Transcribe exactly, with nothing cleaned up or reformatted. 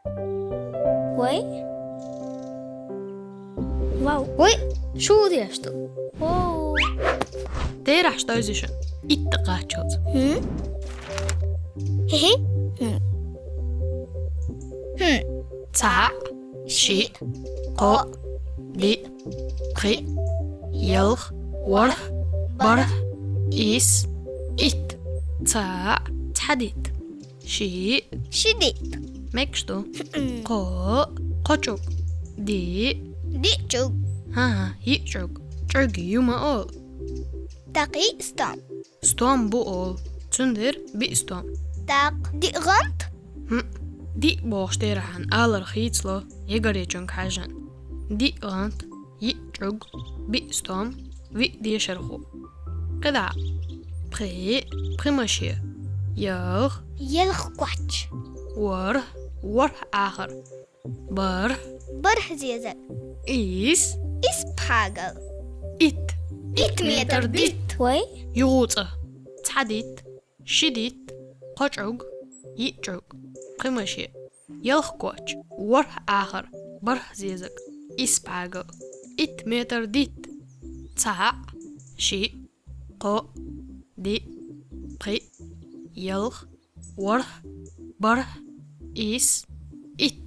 Вай? Вау. Вай, шу деш ду? Вау. Терахь шта изиша? Итт кхаччалц. Хм? Хе-хе. Хм. Хм. Цхьаъ, шиъ, кхоъ, диъ, пхиъ, ялх, ворхӀ, бархӀ, ис, итт. Цхьаъ, цхьа диъ. Шиъ. Ши диъ. Мекш ду? Хм. Кхоъ, кхо чӀуг. Диъ. Диъ чӀуг. ХӀа-хӀа, йиъ чӀуг. ЧӀуг ю ма оал. ТӀаккха йиъ стом. Стом бу оал. Цундела биъ стом. ТӀаккха диъ гӀант? ХӀм. Диъ бохуш терахьан алар хийцало, ягаречунга хьаьжжина. Диъ гӀант, йиъ чӀуг, биъ стом, виъ дешархо. КхидӀа. Пхиъ, пхи машен. Ялх. Ялх коч. ВорхӀ, ворхӀ ахар. БархӀ. БархӀ зезаг. Ис. Ис пхьагал. Итт. Итт метр дитт. Вай? ЮгӀу цӀа. Цхьа дитт. Ши дитт. Кхо чӀуг. Йиъ чӀуг. Пхи машен. Ялх коч. ВорхӀ ахар. БархӀ зезаг. Ис пхьагал. Итт метр дитт. Цхьаъ. Шиъ. Кхоъ. Диъ. Пхиъ. Ялх. ВорхӀ. БархӀ. Ис. Итт.